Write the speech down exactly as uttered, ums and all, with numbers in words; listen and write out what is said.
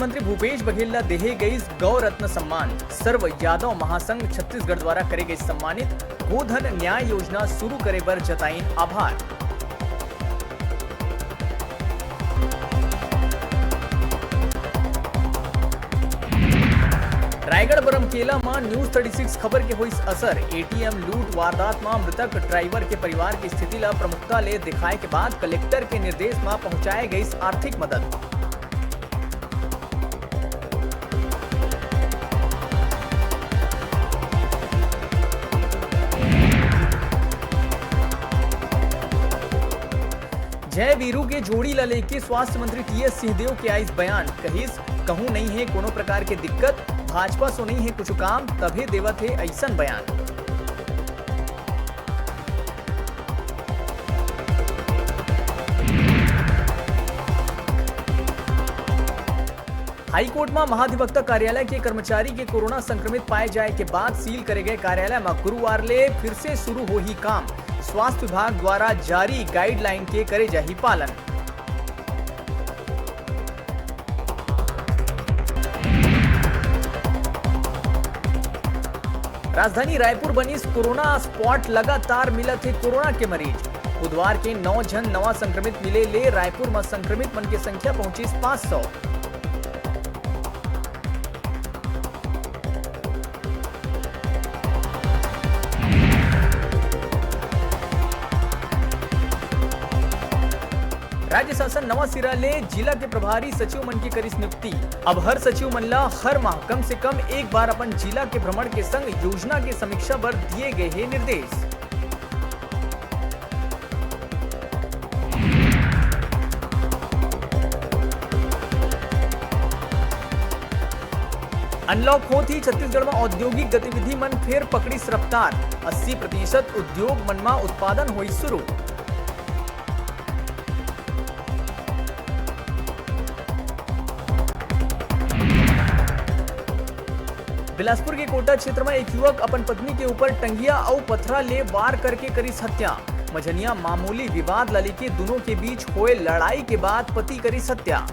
मुख्यमंत्री भूपेश बघेल ला देहे गईस गौ रत्न सम्मान। सर्व यादव महासंघ छत्तीसगढ़ द्वारा करे गईस सम्मानित। गोधन न्याय योजना शुरू करे बर जताइन आभार। रायगढ़ बरमकेला म News thirty six खबर के होइस असर। एटीएम लूट वारदात म मृतक ड्राइवर के परिवार के स्थिति ल प्रमुखता ले दिखाए के बाद कलेक्टर के निर्देश म पहुंचाए गईस आर्थिक मदद। जय वीरू के जोड़ी ला लेके स्वास्थ्य मंत्री टीएस सिंहदेव के आइस बयान, कहिस, "कहूं नइ हे कोनो प्रकार के दिक्कत, भाजपा सो नइ हे कुछ काम, तभे देवत हे अइसन बयान।" हाईकोर्ट म महाधिवक्ता कार्यालय के कर्मचारी के कोरोना संक्रमित पाए जाए के बाद सील करे गए कार्यालय म गुरुवार ले फिर से शुरू होही काम। स्वास्थ्य विभाग द्वारा जारी गाइडलाइन के करे जाही पालन। राजधानी रायपुर बनिस कोरोना स्पॉट, लगातार मिलत हे कोरोना के मरीज। बुधवार के नौ झन नवा संक्रमित मिले ले रायपुर म संक्रमित मन के संख्या पहुंचिस पाँच सौ। राज्य शासन नवा सिरा ले जिला के प्रभारी सचिव मन के करिस नियुक्ति। अब हर सचिव मन ला हर माह कम से कम एक बार अपन जिला के भ्रमण के संग योजना के समीक्षा बर दिए गए हे निर्देश। अनलॉक होत ही छत्तीसगढ़ म औद्योगिक गतिविधि मन फेर पकड़िस रफ्तार, अस्सी प्रतिशत उद्योग मन म उत्पादन होइस शुरू। बिलासपुर के कोटा क्षेत्र म एक युवक अपन पत्नी के ऊपर टंगिया अउ पथरा ले वार करके करिस हत्या। मझनिया मामूली विवाद ला लेके दुनों के बीच होए लड़ाई के बाद पति करिस हत्या।